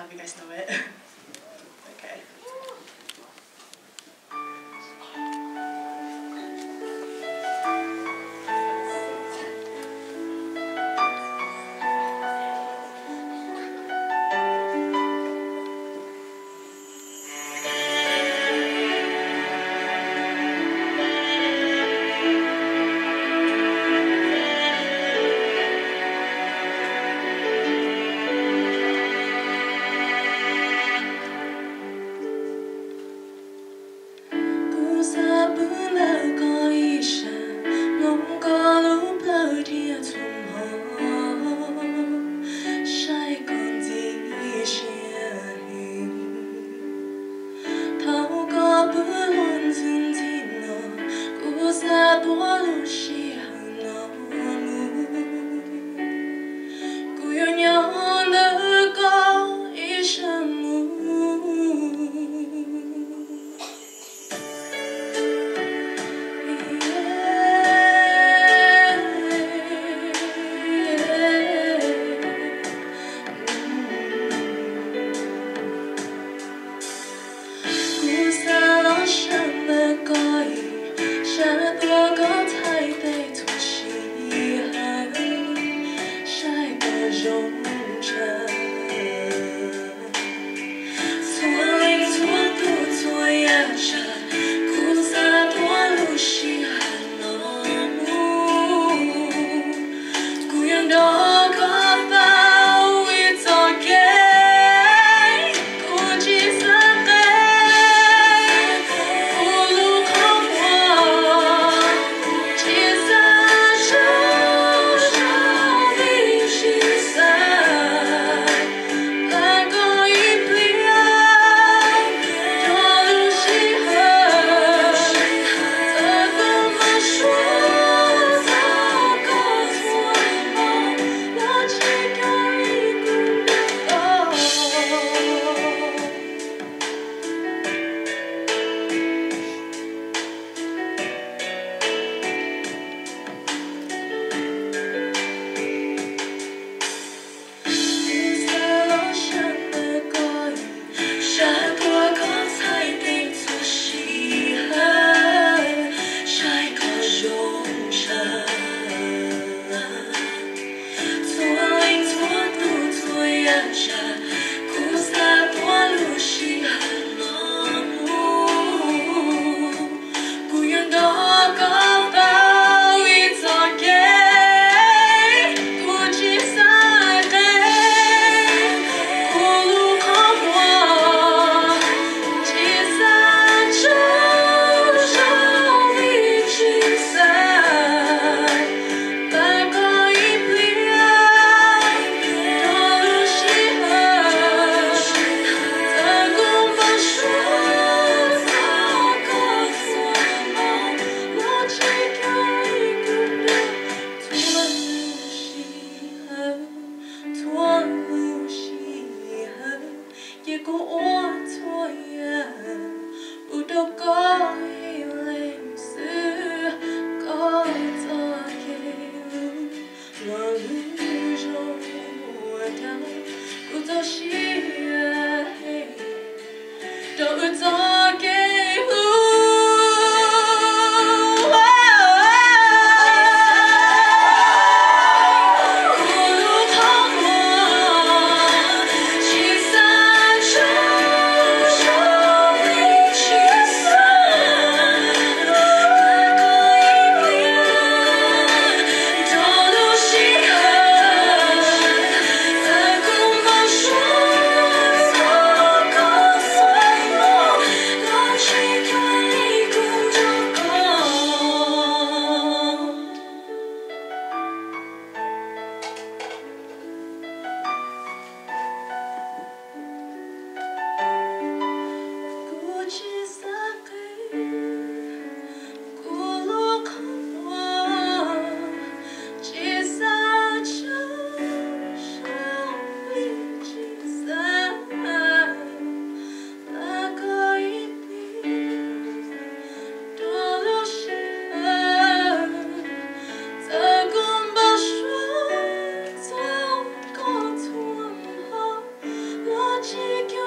Hope you guys know it. Okay. Kuv xav pw ntawm koj ib sab, mloog koj lub plawv dhia txhua hmo, saib koj ntxim siab heev. Thaum koj pw luag ntxhi ntxhi no, kuv xav tuav lub sij hawm no mus. Kuv yuav nyob ntawm koj ib sab mus. Kuv xav los sawv ntawm koj ib sab, tuav koj thaij teb txhua sij hawm, saib koj zoo tshaj. Txhua leej txhua tus txhua yam tsav, kuv xav tuav lub sij hawm no mus. Kuv yuav nrog koj pauv ib txoj kev, kuv tsis xav qeeb kuv lub qhov muag, tsis xav tsaug zog vim tsis xav pab koj ib pliag. Rau lub sij hawm, txawm koj mas suav txog koj txhua hmo, los tsis coj ib kuv nrog koj. Kuv xav los sawv ntawm koj ib sab, tuav koj thaij teb txhua sij hawm, saib koj zoo tshaj. Txhua leej txhua tus txhua yam tsav, kuv xav tuav lub sij hawm no mus. Kuv yuav nrog koj pauv ib txoj kev, kuv tsis xav qeeb kuv lub qhov muag, tsis xav tsaug zog vim tsis xav pab koj ib pliag. Rau lub sij hawm, txawm kuv mas suav txog koj txhua hmo, los tsis coj ib kuv nrog. Txhua lub sij hawm, txhua lub sij hawm, ces kuv ua txhua yam kuv rau koj ib leeg xwb. Koj txoj kev hlub los lub zoo ua rau kuv txoj sia heev, rau wb txoj kev hlub. Tsis